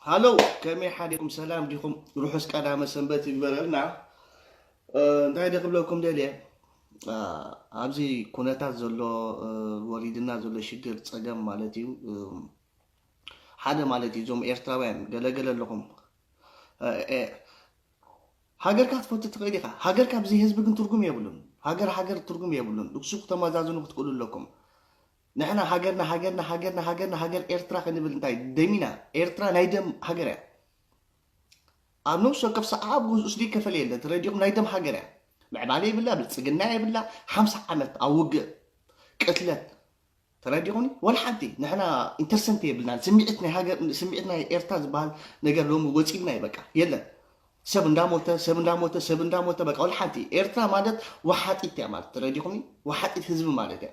ሃሎ፣ ከመይ ሓዲኩም? ሰላም ዲኹም? ርሑስ ቀዳመ ሰንበት ይግበረልና። እ፣ እንታይ ደ ክብለኩም ደልየ? እ፣ ኣብዚ ኩነታት ዘሎ፣ እ፣ ወሪድና ዘሎ ሽግር፣ ጸገም ማለት እዩ። እ፣ ሓደ ማለት እዩ፣ እዞም ኤርትራውያን ገለገለ ኣለኹም። እ፣ እ፣ ሃገርካ ክትፈቱ ትኽእል ኢኻ። ሃገርካ ብዘይ ህዝቢ ግን ትርጉም የብሉን። ሃገር ሃገር ትርጉም የብሉን። እሱ ክተመዛዝኑ ክትክእሉ ኣለኩም። ንሕና ሃገርና፣ ሃገርና፣ ሃገርና፣ ሃገርና፣ ሃገር ኤርትራ ክንብል እንታይ ደሚና? ኤርትራ ናይ ደም ሃገር እያ። ኣብ ነፍሲ ወከፍ ሰዓብ ውስዲ ከፈል የለ። ተረዲኹም? ናይ ደም ሃገር እያ። ምዕባለ የብላ፣ ብልጽግና የብላ። ሓምሳ ዓመት ኣብ ውግእ፣ ቅትለት። ተረዲኹኒ? ወላ ሓንቲ ንሕና ኢንተርሰንት የብልናን። ስምዒት ናይ ሃገር፣ ስምዒት ናይ ኤርትራ ዝበሃል ነገር ሎሚ ወጺልና እዩ። በቃ የለን። ሰብ እንዳሞተ፣ ሰብ እንዳሞተ፣ ሰብ እንዳሞተ፣ በቃ ወላ ሓንቲ። ኤርትራ ማለት ወሓጢት እያ ማለት፣ ተረዲኹኒ? ወሓጢት ህዝቢ ማለት እያ።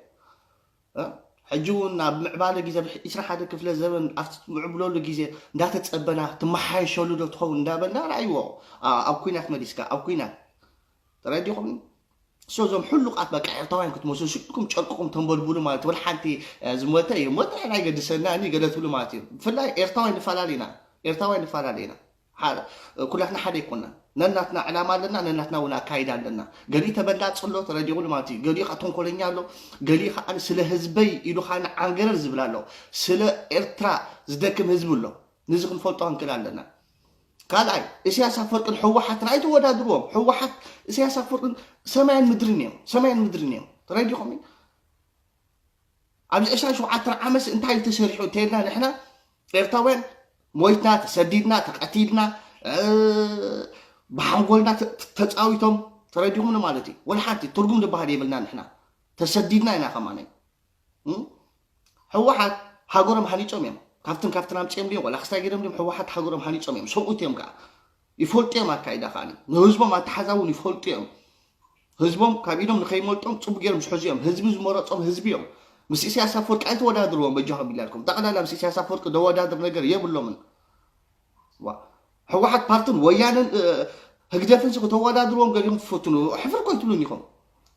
እ? ሕጂ እውን ኣብ ምዕባለ ግዜ፣ ኣብ ዕስራ ሓደ ክፍለ ዘበን ኣብቲ ትምዕብለሉ ግዜ እንዳተጸበና፣ ትመሓየሸሉ ዶ ትኸውን እንዳበልና ረኣይዎ። ኣ-፣ ኣብ ኲናት መሊስካ፣ ኣብ ኲናት። ተረዲኹም? ሶ እዞም ሕሉቓት በቃ ኤርትራውያን ክትመስሉ፣ ስልኩም ጨርቅኩም ተንበልብሉ ማለት፣ ወላ ሓንቲ፣ እ፣ ዝሞተ ይሞተ፣ ናይ ገድሰና፣ ኒ ገለ ትብሉ ማለት እዩ። ብፍላይ ኤርትራውያን ንፈላለ ኢና። ኤርትራውያን ንፈላለ ኢና። ሓ-፣ ኩላትና ሓደ ኣይኮናን። ነናትና ዕላማ ኣለና፣ ነናትና እውን ኣካይዳ ኣለና። ገሊኡ ተበላጺ ኣሎ፣ ተረዲኹም ማለት እዩ። ገሊኡ ከዓ ተንኮለኛ ኣሎ፣ ገሊኡ ከዓ ስለ ህዝበይ ኢሉ ከዓ ንዓንገረር ዝብል ኣሎ። ስለ ኤርትራ ዝደክም ህዝቢ ኣሎ። ነዚ ክንፈልጦ ክንክእል ኣለና። ካልኣይ፣ ኢሳያስ ኣፈወርቅን ህወሓትን ኣይተወዳድርዎም። ህወሓት፣ ኢሳያስ ኣፈወርቅን ሰማይን ምድርን እዮም። ሰማይን ምድርን እዮም። ተረዲኹም? ኣብዚ ዕስራን ሸውዓተን ዓመት እንታይ እዩ ተሰሪሑ እንተኢልና ንሕና ኤርትራውያን ሞይትና፣ ተሰዲድና፣ ተቐቲልና፣ እ፣ ብሓንጎልና ተ-፣ ተ-፣ ተጻዊቶም፣ ተረዲኹምኒ ማለት እዩ። ወላ ሓንቲ ትርጉም ዝበሃል የብልና ንሕና። ተሰዲድና ኢና ከማነይ። እም? ህወሓት ሃገሮም ሃኒጾም እዮም። ካብትን ካብትን ኣምጺኦም ድዮም፣ ወላ ክስታይ ገይሮም ድዮም፣ ህወሓት ሃገሮም ሃኒጾም እዮም። ሰብኡት እዮም ከኣ። ይፈልጡ እዮም ኣካይዳ ከኣ። ንህዝቦም ኣተሓዛ እውን ይፈልጡ እዮም። ህዝቦም ካብ ኢዶም ንኸይመልጦም ጽቡቅ ገይሮም ዝሕዙ እዮም። ህዝቢ ዝመረጾም ህዝቢ እዮም። ምስ ኢሳያስ ኣፈወርቂ ኣይተወዳድርዎም በጃኹም ኢላልኩም። ጠቕላላ ምስ ኢሳያስ ኣፈወርቂ ዘወዳድር ነገር የብሎምን። ዋ፣ ህወሓት ፓርትን ወያነን፣ እ፣ ህግደፍን ሲ ከተወዳድርዎም ገሊኹም ትፈትኑ። ሕፍር እኮ ኣይትብሉን ኢኹም።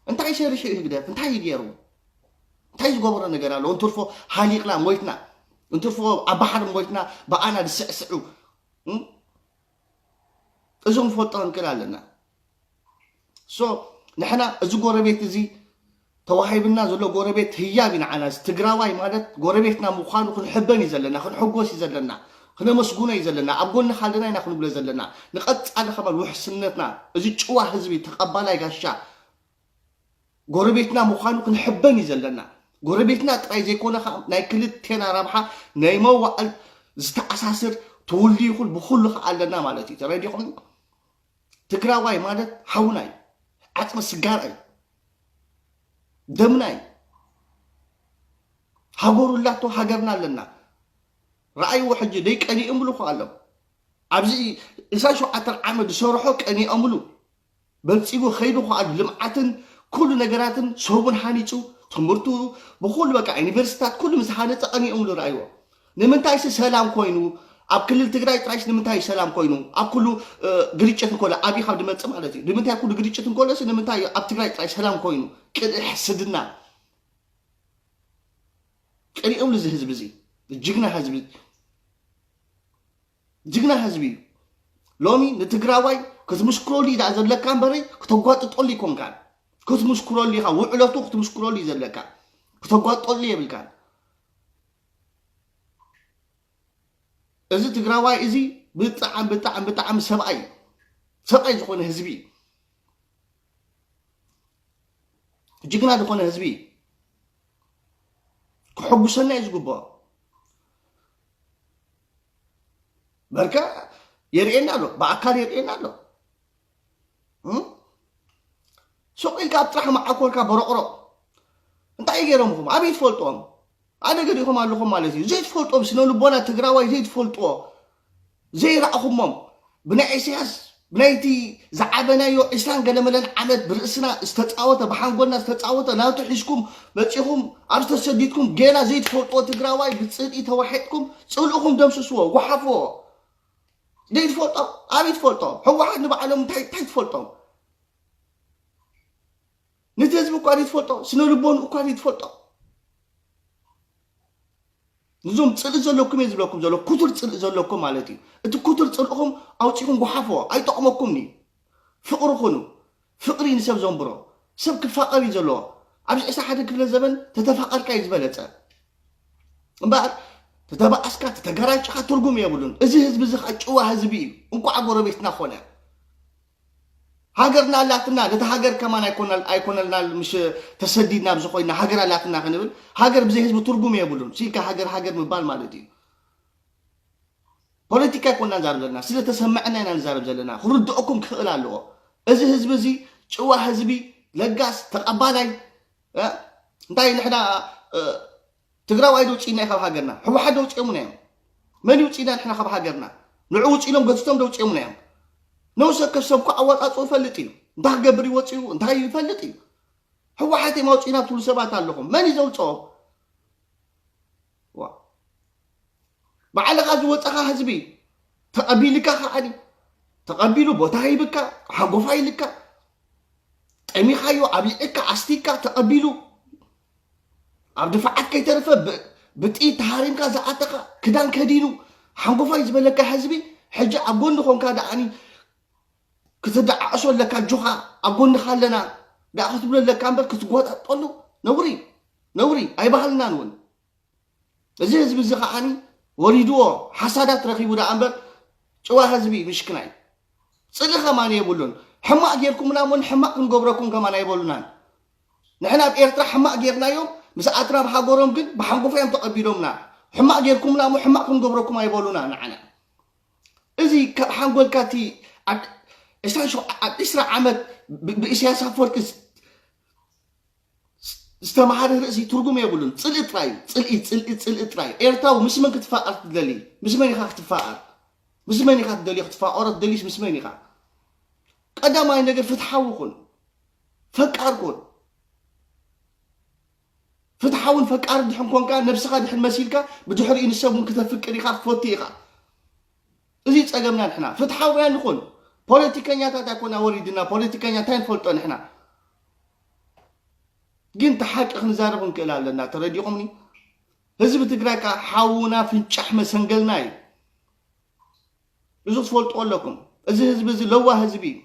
እንታይ ሰሪሑ እዩ ህግደፍ? እንታይ እዩ ገይሩ? እንታይ ዝገበሮ ነገር ኣሎ? እንትርፎ ሃሊቕና ሞይትና፣ እንትርፎ ኣብ ባሕሪ ሞይትና፣ ብኣና ዝስዕስዑ፣ እም? እዞም ንፈልጦ ክንክእል ኣለና። ሶ ንሕና እዚ ጎረቤት እዚ ተዋሂብና ዘሎ ጎረቤት ህያብ እዩ ንዓና። እዚ ትግራዋይ ማለት ጎረቤትና ምዃኑ ክንሕበን እዩ ዘለና፣ ክንሕጎስ እዩ ዘለና፣ ክነመስግኖ እዩ ዘለና። ኣብ ጎንኻ ኣለና ኢና ክንብሎ ዘለና። ንቐጻሊ ከማን ውሕስነትና፣ እዚ ጭዋ ህዝቢ ተቐባላይ ጋሻ ጎረቤትና ምዃኑ ክንሕበን እዩ ዘለና። ጎረቤትና ጥራይ ዘይኮነ፣ ከዓ ናይ ክልቴና ረብሓ ናይ መዋዕል ዝተኣሳስር፣ ትውልዲ ይኹን ብኹሉ ከዓ ኣለና ማለት እዩ። ተረዲኹም? ትግራዋይ ማለት ሓውና እዩ። ዓጽመ ስጋና እዩ። ደምና እዩ። ሃገሩ ኣላቶ፣ ሃገርና ኣለና። ረኣይዎ ሕጂ፣ ደይ ቀኒኦምሉ እኮ ኣለዉ። ኣብዚ ዕስራን ሸውዓተን ዓመት ዝሰርሖ ቀኒኦምሉ። በልጺጉ ኸይዱ ከኣ ልምዓትን ኩሉ ነገራትን ሰቡን ሃኒጹ፣ ትምህርቱ ብኹሉ በቃ ዩኒቨርሲታት ኩሉ ምስ ሃነጸ ቀኒኦምሉ ረኣይዎ። ንምንታይሲ ሰላም ኮይኑ፣ ኣብ ክልል ትግራይ ጥራይስ ንምንታይ ሰላም ኮይኑ? ኣብ ኩሉ፣ እ፣ ግርጭት እንከሎ ኣብይ ካብ ዝመጽእ ማለት እዩ። ንምንታይ ኩሉ ግርጭት እንከሎስ ንምንታይ ኣብ ትግራይ ጥራይ ሰላም ኮይኑ? ቅንኢ ሕስድና። ቀኒኦምሉ እዚ ህዝቢ እዚ። ጅግና ህዝቢ። ጅግና ህዝቢ እዩ። ሎሚ ንትግራዋይ ክትምስክረሉ እዩ ደኣ ዘለካ እምበረይ፣ ክተጓጥጠሉ ኣይኮንካን። ክትምስክረሉ ኢኻ፣ ውዕለቱ ክትምስክረሉ እዩ ዘለካ። ክተጓጥጠሉ የብልካን። እዚ ትግራዋይ እዚ ብጣዕሚ፣ ብጣዕሚ፣ ብጣዕሚ ሰብኣይ እዩ። ሰብኣይ ዝኾነ ህዝቢ እዩ። ጅግና ዝኾነ ህዝቢ እዩ። ክሕጉሰና እዩ ዝግብኦ። በርካ የርእየና ኣሎ፣ ብኣካል የርእየና ኣሎ። እም? ሱቕ ኢልካ ኣብ ጥራሕ መዓኮርካ በሮቕሮቕ። እንታይ ገይሮምኹም? ኣበይ ትፈልጥዎም? ኣደ ገዲኹም ኣለኹም ማለት እዩ። ዘይትፈልጥዎም፣ ስነ ልቦና ትግራዋይ ዘይትፈልጥዎ፣ ዘይረኣኹሞም፣ ብናይ ኢሳያስ፣ ብናይቲ ዝዓበናዮ ዒስራን ገለመለን ዓመት ብርእስና ዝተጻወተ፣ ብሓንጎልና ዝተጻወተ፣ ናቱ ሒዝኩም መጺኹም፣ ኣብዚ ተሰዲድኩም፣ ጌና ዘይትፈልጥዎ ትግራዋይ ብጽልኢ ተዋሒጥኩም፣ ጽልእኹም ደምስስዎ፣ ጓሓፍዎ። ዘይትፈልጦም፣ ኣበይ ትፈልጦም? ህወሓት ንባዕሎም እንታይ፣ እንታይ ትፈልጦም? ነቲ ህዝቢ እኳ ዘይትፈልጦ፣ ስነ ልቦንኡ እኳ ዘይትፈልጦ። እዞም ጽልኢ ዘለኩም እየ ዝብለኩም ዘሎ፣ ክቱር ጽልኢ ዘለኩም ማለት እዩ። እቲ ክቱር ጽልእኹም ኣውጺኹም ጓሓፎ፣ ኣይጠቕመኩምን እዩ። ፍቕሪ ኩኑ። ፍቕሪ ንሰብ ዘንብሮ። ሰብ ክፋቐር እዩ ዘለዎ። ኣብዚ ዕስራ ሓደ ክፍለ ዘበን ተተፋቐርካ እዩ ዝበለጸ። እምበኣር ተተባኣስካ፣ ተተገራጭኻ ትርጉም የብሉን። እዚ ህዝቢ እዚ ኸዓ ጭዋ ህዝቢ እዩ። እንቋዕ ጎረቤትና ኾነ። ሃገርና ኣላትና፣ ነቲ ሃገር ከማን ኣይኮነል-፣ ኣይኮነልናል፣ ምሽ ተሰዲድና ኣብዚ ኮይና ሃገር ኣላትና ክንብል፣ ሃገር ብዘይ ህዝቢ ትርጉም የብሉን። ሲልካ ሃገር ሃገር ምባል ማለት እዩ። ፖለቲካ ኣይኮና ንዛረብ ዘለና፣ ስለ ተሰምዐና ኢና ንዛረብ ዘለና። ክርድኦኩም ክኽእል ኣለዎ። እዚ ህዝቢ እዚ ጭዋ ህዝቢ፣ ለጋስ፣ ተቐባላይ፣ እ፣ እንታይ ንሕና፣ እ፣ ትግራዋይ ዶ ውፅኢና ካብ ሃገርና? ህወሓት ዶ ውፅኦምና እዮም? መን ይውፅኢና ንሕና ካብ ሃገርና? ንዑ ውፅ ኢሎም ገቲቶም ዶ ውፅኦምና እዮም? ነብሰ ከሰብ እኮ ኣወፃፅኡ ይፈልጥ እዩ። እንታይ ክገብር ይወፅኡ እንታይ ይፈልጥ እዩ። ህወሓት እዮም ኣውፅኢና ትብሉ ሰባት ኣለኹም። መን እዩ ዘውፅኦም? ዋ። ባዕልኻ ዝወፀኻ ህዝቢ ተቐቢልካ ከዓኒ ተቐቢሉ ቦታ ሂብካ ሓጎፋ ኢልካ ጠሚኻዮ ኣብሊዕካ ኣስቲካ ተቐቢሉ ኣብ ድፋዓት ከይተርፈ ብ-፣ ብጥይት ተሃሪምካ ዝኣተኻ ክዳን ከዲኑ ሓንጎፋይ ዝበለካ ህዝቢ ሕጂ ኣብ ጎኒ ኮንካ ደኣኒ ክትደዓዕሶ ኣለካ። ኣጆኻ ኣብ ጎንኻ ኣለና ደኣ ክትብሎ ኣለካ እምበር ክትጓጣጠሉ ነውሪ፣ ነውሪ ኣይባህልናን እውን። እዚ ህዝቢ እዚ ከዓኒ ወሪድዎ ሓሳዳት ረኺቡ ደኣ እምበር ጭዋ ህዝቢ ምሽክናይ ጽልኢ ከማን የብሉን። ሕማቕ ጌርኩምና እሞ ንሕማቕ ክንገብረኩም ከማን ኣይበሉናን። ንሕና ኣብ ኤርትራ ሕማቕ ጌርናዮም፣ ምስ ኣትና ኣብ ሃገሮም ግን ብሓንጎፋ እዮም ተቐቢሎምና። ሕማቕ ጌርኩምና እሞ ሕማቕ ክንገብረኩም ኣይበሉና ንዓና። እዚ ካብ ሓንጎልካ እቲ ኣብ ዕስራን ሸውዓተ ኣብ ዕስራ ዓመት ብ-፣ ብኢሳያስ ኣፈወርቂ ዝ-፣ ዝተምሃረ ርእሲ ትርጉም የብሉን። ጽልኢ ጥራይ እዩ። ጽልኢ፣ ጽልኢ፣ ጽልኢ ጥራይ እዩ። ኤርትራዊ ምስ መን ክትፋቐር ትደሊ? ምስ መን ኢኻ ክትፋቐር? ምስ መን ኢኻ ትደልዮ ክትፋቐሮ ትደልዩስ ምስ መን ኢኻ? ቀዳማይ ነገር ፍትሓዊ ኩን። ፈቃር ኩን። ፍትሓውን ፈቃር ድሕን ኮንካ፣ ነብስኻ ድሕን መሲልካ፣ ብድሕሪኡ ንሰብ እውን ክተፍቅር ኢኻ፣ ክትፈቱ ኢኻ። እዚ ጸገምና ንሕና። ፍትሓውያን ንኹን። ፖለቲከኛታት ኣይኮና ወሪድና፣ ፖለቲከኛ እንታይ ንፈልጦ ንሕና? ግን እቲ ሓቂ ክንዛረብ ክንክእል ኣለና። ተረዲኹምኒ? ህዝቢ ትግራይ ከኣ ሓውና ፍንጫሕ መሰንገልና እዩ። እዚ ክትፈልጡ ኣለኩም። እዚ ህዝቢ እዚ ለዋህ ህዝቢ እዩ።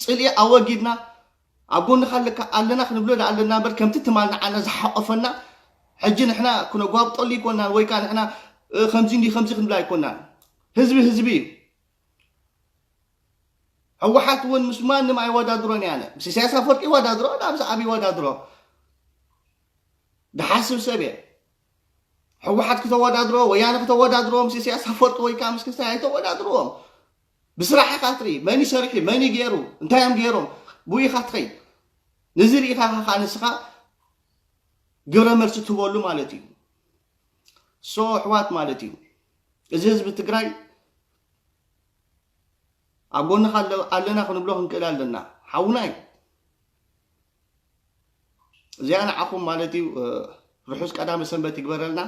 ጽልኢ ኣወጊድና ኣብ ጎንኻ ኣለካ ኣለና ክንብሎ ደኣ ኣለና እምበር ከምቲ ትማል ንዓና ዝሓቆፈና ሕጂ ንሕና ክነጓብጠሉ ኣይኮናን ወይ ከኣ ንሕና፣ እ፣ ከምዚ እንዲ ከምዚ ክንብላ ኣይኮናን። ህዝቢ ህዝቢ እዩ። ህወሓት እውን ምስ ማንም ኣይወዳድሮን እየ ኣነ። ምስ ኢሳያስ ኣፈወርቂ ይወዳድሮ፣ ናብ ዝኣብ ይወዳድሮ። ድሓስብ ሰብ እየ። ህወሓት ክተወዳድሮ፣ ወያነ ክተወዳድሮ፣ ምስ ኢሳያስ ኣፈወርቂ ወይ ከዓ ምስ ክስታይ ኣይተወዳድርዎም። ብስራሕ ኢኻ ትርኢ። መን እዩ ሰሪሑ፣ መን እዩ ገይሩ፣ እንታይ እዮም ገይሮም፣ ብኡ ኢኻ ትኸይድ። ንዚ ርኢኻ ኢኻ ከዓ ንስኻ ግብረ መልሲ ትህበሉ ማለት እዩ። ሶ ኣሕዋት ማለት እዩ። እዚ ህዝቢ ትግራይ ኣብ ጎንኻ ኣለ-፣ ኣለና ክንብሎ ክንክእል ኣለና። ሓውና እዩ። እዚኣ ንዓኹም ማለት እዩ። እ፣ ርሑስ ቀዳመ ሰንበት ይግበረልና።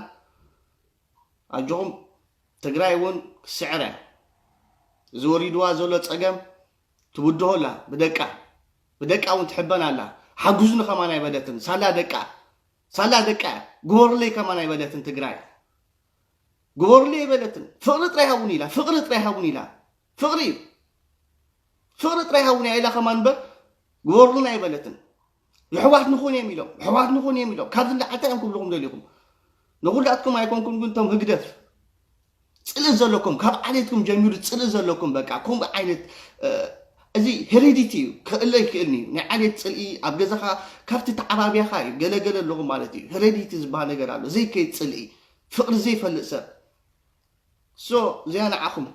ኣጆኹም ትግራይ እውን ክትስዕር እያ። እዚ ወሪድዋ ዘሎ ጸገም ትብድሆ ኣላ ብደቃ። ብደቃ እውን ትሕበን ኣላ። ሓግዙኒ ከማን ኣይበለትን። ሳላ ደቃ። ሳላ ደቃ። ግበሩለይ ከማን ኣይበለትን ትግራይ። ግበሩለይ ኣይበለትን። ፍቕሪ ጥራይ ሃቡኒ ኢላ። ፍቕሪ ጥራይ ሃቡኒ ኢላ። ፍቕሪ እዩ። ፍቕሪ ጥራይ ሃቡኒ ኢላ ከማን እምበር ግበሩልና ኣይበለትን። የሕዋት ንኹን እዮም ኢሎም። የሕዋት ንኹን እዮም ኢሎም። ካብዚ ንላዕሊ እንታይ እዮም ክብልኹም ደሊኹም? ንኹላትኩም ኣይኮንኩም ግን እቶም ህግደፍ ጽልኢ ዘለኩም፣ ካብ ዓሌትኩም ጀሚሩ ጽልኢ ዘለኩም በቃ ከምኡ ዓይነት፣ እ፣ እዚ ሄሬዲቲ እዩ። ክእለ ይክእልኒ እዩ። ናይ ዓሌት ጽልኢ ኣብ ገዛኻ ካብቲ ተዓባብያኻ እዩ። ገለገለ ኣለኹም ማለት እዩ። ሄሬዲቲ ዝበሃል ነገር ኣሎ። ዘይከይድ ጽልኢ፣ ፍቕሪ ዘይፈልጥ ሰብ። ሶ፣ እዚኣ ንዓኹም።